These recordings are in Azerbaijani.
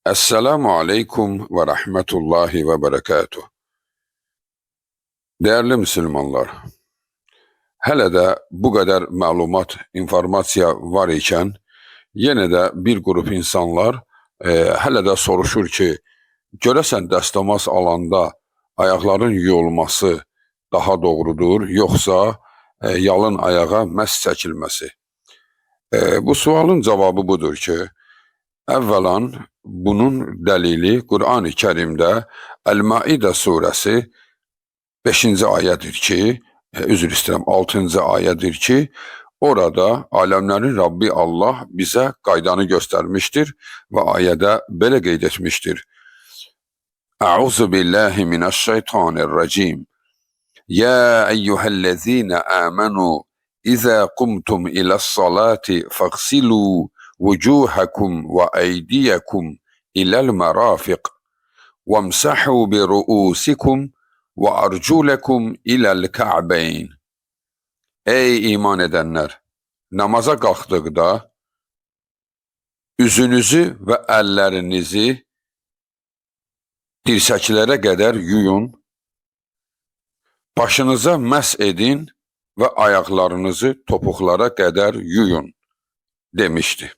Esselamu Aleyküm ve Rahmetullahi ve Berekatuh. Değerli Müslümanlar, hələ də bu qədər məlumat, informasiya var ikən, yenə də bir qrup insanlar hələ də soruşur ki, görəsən dəstəmaz alanda ayaqların yuyulması daha doğrudur, yoxsa yalın ayağa məs çəkilməsi? Bu sualın cavabı budur ki, əvvəlan bunun dəlili Qur'an-ı Kərimdə Əl-Maidə surəsi 5-ci ayədir ki, üzr istəyirəm, 6-cı ayədir ki, orada aləmlərin Rabbi Allah bizə qaydanı göstərmişdir və ayədə belə qeyd etmişdir. Əuzu billahi minəşşeytanirracim. Ya eyyuhellezine amenu iza qumtum ilə's-salati faghsilu vucuhakum ve eydiyekum ilel merafiq vemsahu bi ruusikum ve arculekum ilel ka'beyn. Ey iman edenler! Namaza qalxdıqda üzünüzü və əllərinizi dirsəklərə qədər yuyun, başınıza məs edin və ayaqlarınızı topuqlara qədər yuyun demişdi.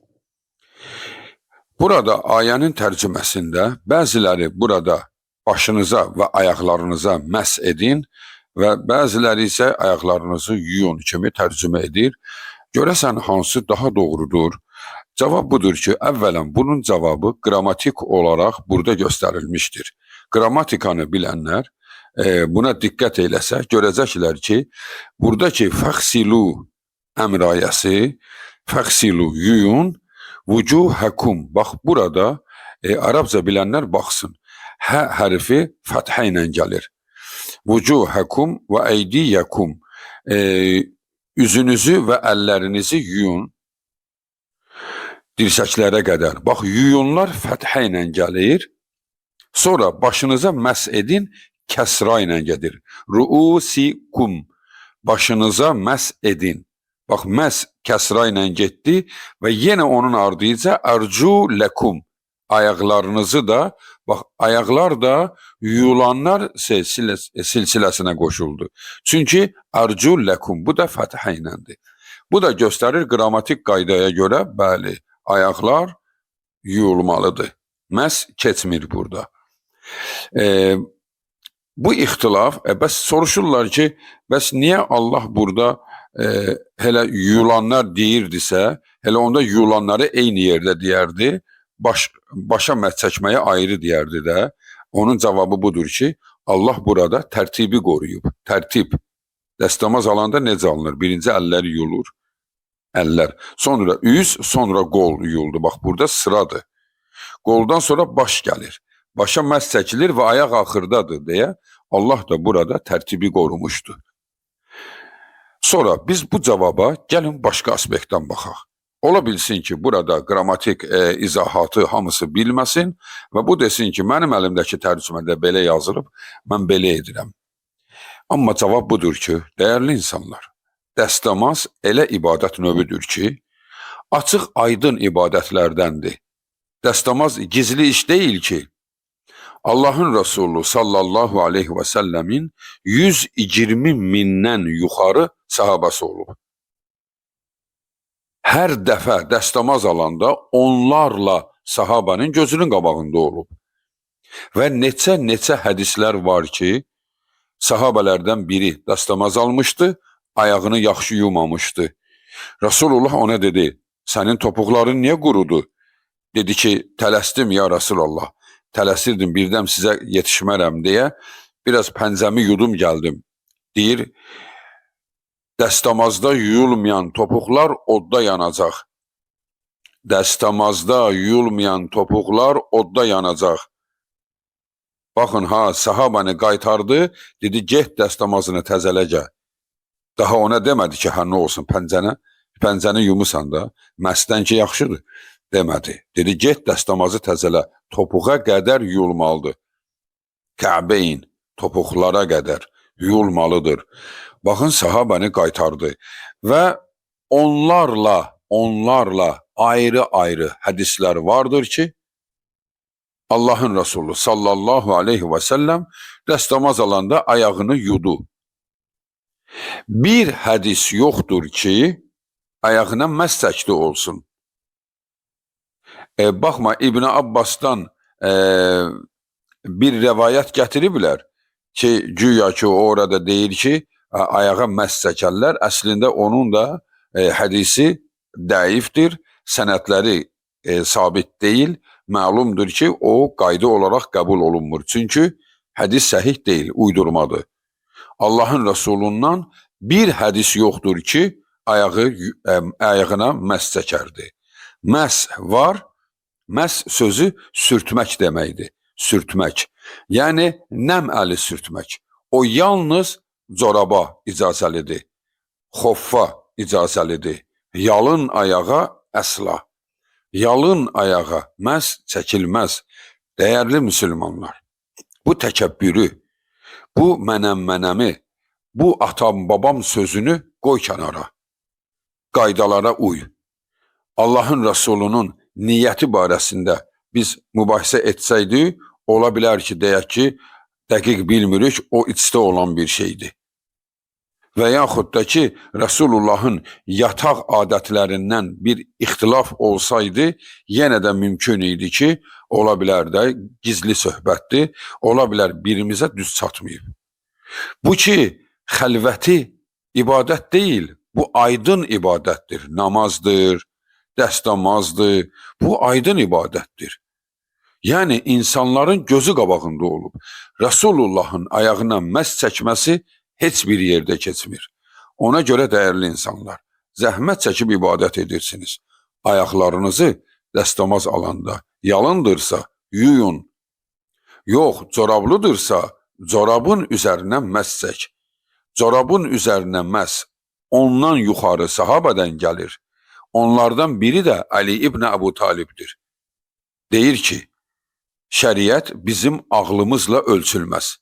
Burada ayənin tərcüməsində bəziləri burada başınıza və ayaqlarınıza məs edin və bəziləri isə ayaqlarınızı yuyun kimi tərcümə edir. Görəsən hansı daha doğrudur? Cavab budur ki, əvvələn bunun cavabı qrammatik olaraq burada göstərilmişdir. Qrammatikanı bilənlər buna diqqət eləsə görəcəklər ki, buradakı fəxsilu əmr ayəsi, fəxsilu yuyun, vucuhakum. Bax burada arabca bilənlər baxsın. Hə hərfi fəthə ilə gəlir. Vucuhakum və eydiyakum. Üzünüzü və əllərinizi yuyun dirsəklərə qədər. Bax yuyunlar fəthə ilə gəlir. Sonra başınıza məs edin, kəsra ilə gedir. Ruusikum. Başınıza məs edin. Bax məs kəsra ilə getdi və yenə onun ardınca ərcu ləkum. Ayaqlarınızı da, bax ayaqlar da yuyulanlar silsiləsinə qoşuldu. Çünki ərcu ləkum bu da fəthə iləndir. Bu da göstərir qrammatik qaydaya görə, bəli, ayaqlar yuyulmalıdır. Məs keçmir burada. Bu ixtilaf, bəs soruşurlar ki, bəs niyə Allah burada elə yuyulanlar deyirdisə, elə onda yuyulanları eyni yerdə deyərdi, başa məs çəkməyə ayrı deyərdi də. Onun cavabı budur ki, Allah burada tərtibi qoruyub. Tərtib. Dəstəmaz alanda necə alınır? Birinci əllər yuyulur. Əllər. Sonra üz, sonra qol yuyuldu. Bax, burada sıradır. Qoldan sonra baş gəlir. Başa məs çəkilir və ayaq axırdadır deyə Allah da burada tərtibi qorumuşdu. Sonra biz bu cavaba gəlin başqa aspektdən baxaq. Ola bilsin ki, burada qrammatik izahatı hamısı bilməsin və bu desin ki, mənim əlimdəki tərcümədə belə yazılıb, mən belə edirəm. Amma cavab budur ki, dəyərli insanlar, dəstəmaz elə ibadət növüdür ki, açıq aydın ibadətlərdəndir. Dəstəmaz gizli iş deyil ki, Allahın Resulü sallallahu aleyhi və səlləmin 120 mindən yuxarı sahabəsi olub. Hər dəfə dəstəmaz alanda onlarla sahabənin gözünün qabağında olub. Və neçə-neçə hədislər var ki, sahabələrdən biri dəstəmaz almışdı, ayağını yaxşı yumamışdı. Resulullah ona dedi, sənin topuqların niyə qurudu? Dedi ki, tələsdim ya Resulallah. Tələsirdim, birdən sizə yetişmərəm deyə biraz pəncəmi yudum gəldim. Deyir, dəstəmazda yuyulmayan topuqlar odda yanacaq. Dəstəmazda yuyulmayan topuqlar odda yanacaq. Baxın ha, sahabanı qaytardı, dedi get dəstəmazını təzələ gəl. Daha ona demədi ki, hə nə olsun pəncəni yumusan da, məsdən ki yaxşıdır demədi. Dedi get dəstəmazı təzələ, topuğa qədər yuyulmalıdır. Kəbəyn, topuqlara qədər yuyulmalıdır. Baxın, sahabanı qaytardı və onlarla ayrı-ayrı hədislər vardır ki, Allahın Resulü sallallahu aleyhi və səlləm dəstəmaz alanda ayağını yudu. Bir hədis yoxdur ki, ayağına məs çəkdi olsun. Baxma, İbn Abbasdan bir rəvayət gətiriblər ki, güya ki, o orada deyir ki, ayağa məs çəkərlər. Əslində onun da hədisi dəifdir, sənədləri sabit deyil. Məlumdur ki, o qayda olaraq qəbul olunmur. Çünki hədis səhih deyil, uydurmadır. Allahın Rəsulundan bir hədis yoxdur ki, ayağına məs çəkərdi. Məs var, məs sözü sürtmək deməkdir. Sürtmək. Yəni nəm əli sürtmək. O yalnız coraba icazəlidir. Xoffa icazəlidir. Yalın ayağa əsla. Yalın ayağa məs çəkilməz. Dəyərli müsəlmanlar, bu təkəbbürü, bu mənəm-mənəmi, bu atam babam sözünü qoy kənara. Qaydalara uy. Allahın Rəsulunun niyyəti barəsində biz mübahisə etsəydik, ola bilər ki, deyək ki, dəqiq bilmirik, o içdə olan bir şeydir. Və yaxud da ki, Rəsulullahın yataq adətlərindən bir ixtilaf olsaydı, yenə də mümkün idi ki, ola bilər də gizli söhbətdir, ola bilər birimizə düz çatmayıb. Bu ki, xəlvəti ibadət deyil, bu aydın ibadətdir, namazdır, dəstəmazdır, bu aydın ibadətdir. Yəni insanların gözü qabağında olub. Rəsulullahın ayağına məs çəkməsi heç bir yerdə keçmir. Ona görə dəyərli insanlar, zəhmət çəkib ibadət edirsiniz. Ayaqlarınızı dəstəmaz alanda yalındırsa yuyun. Yox, corablıdırsa corabın üzərinə məs çək. Corabın üzərinə məs ondan yuxarı sahabədən gəlir. Onlardan biri də Ali ibn Əbu Talibdir. Deyir ki, şəriət bizim ağlımızla ölçülməz.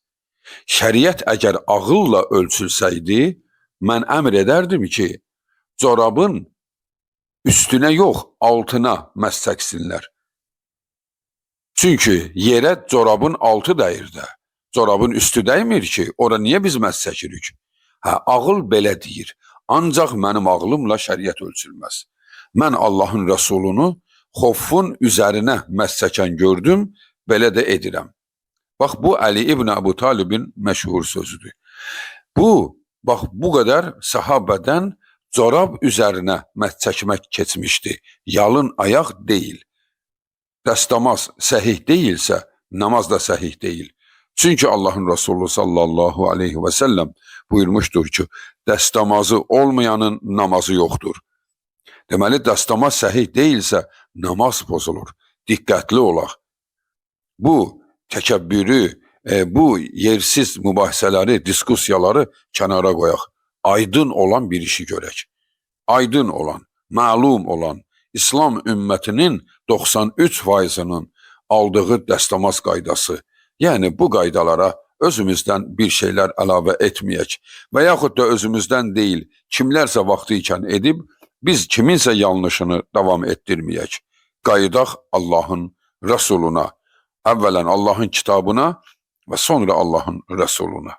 Şəriət əgər ağılla ölçülsəydi, mən əmr edərdim ki, corabın üstünə yox, altına məs çəksinlər. Çünki yerə corabın altı dəyir də. Corabın üstü dəymir ki, ora niyə biz məs çəkirik? Hə, ağıl belə deyir. Ancaq mənim ağlımla şəriət ölçülməz. Mən Allahın Rəsulunu xoffun üzərinə məs çəkən gördüm, belə də edirəm. Bax, bu Əli ibn Əbu Talibin məşhur sözüdür. Bu, bax, bu qədər sahabədən corab üzərinə məs çəkmək keçmişdi. Yalın ayaq deyil. Dəstəmaz səhih deyilsə, namaz da səhih deyil. Çünki Allahın Resulü sallallahu aleyhi və səlləm buyurmuşdur ki, dəstəmazı olmayanın namazı yoxdur. Deməli, dəstəmaz səhih deyilsə, namaz pozulur. Diqqətli olaq. Bu təkəbbürü, bu yersiz mübahisələri, diskussiyaları kənara qoyaq. Aydın olan bir işi görək. Aydın olan, məlum olan İslam ümmətinin 93%-inin aldığı dəstəmaz qaydası. Yəni bu qaydalara özümüzdən bir şeylər əlavə etməyək və yaxud da özümüzdən deyil, kimlərsə vaxtı ikən edib, biz kiminsə yanlışını davam etdirməyək. Qayıdaq Allahın Rəsuluna. Əvvələn Allahın kitabına və sonra Allahın Rəsuluna.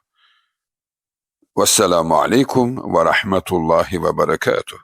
Vəsselamu aleykum və rəhmətullahi və bərəkatuhu.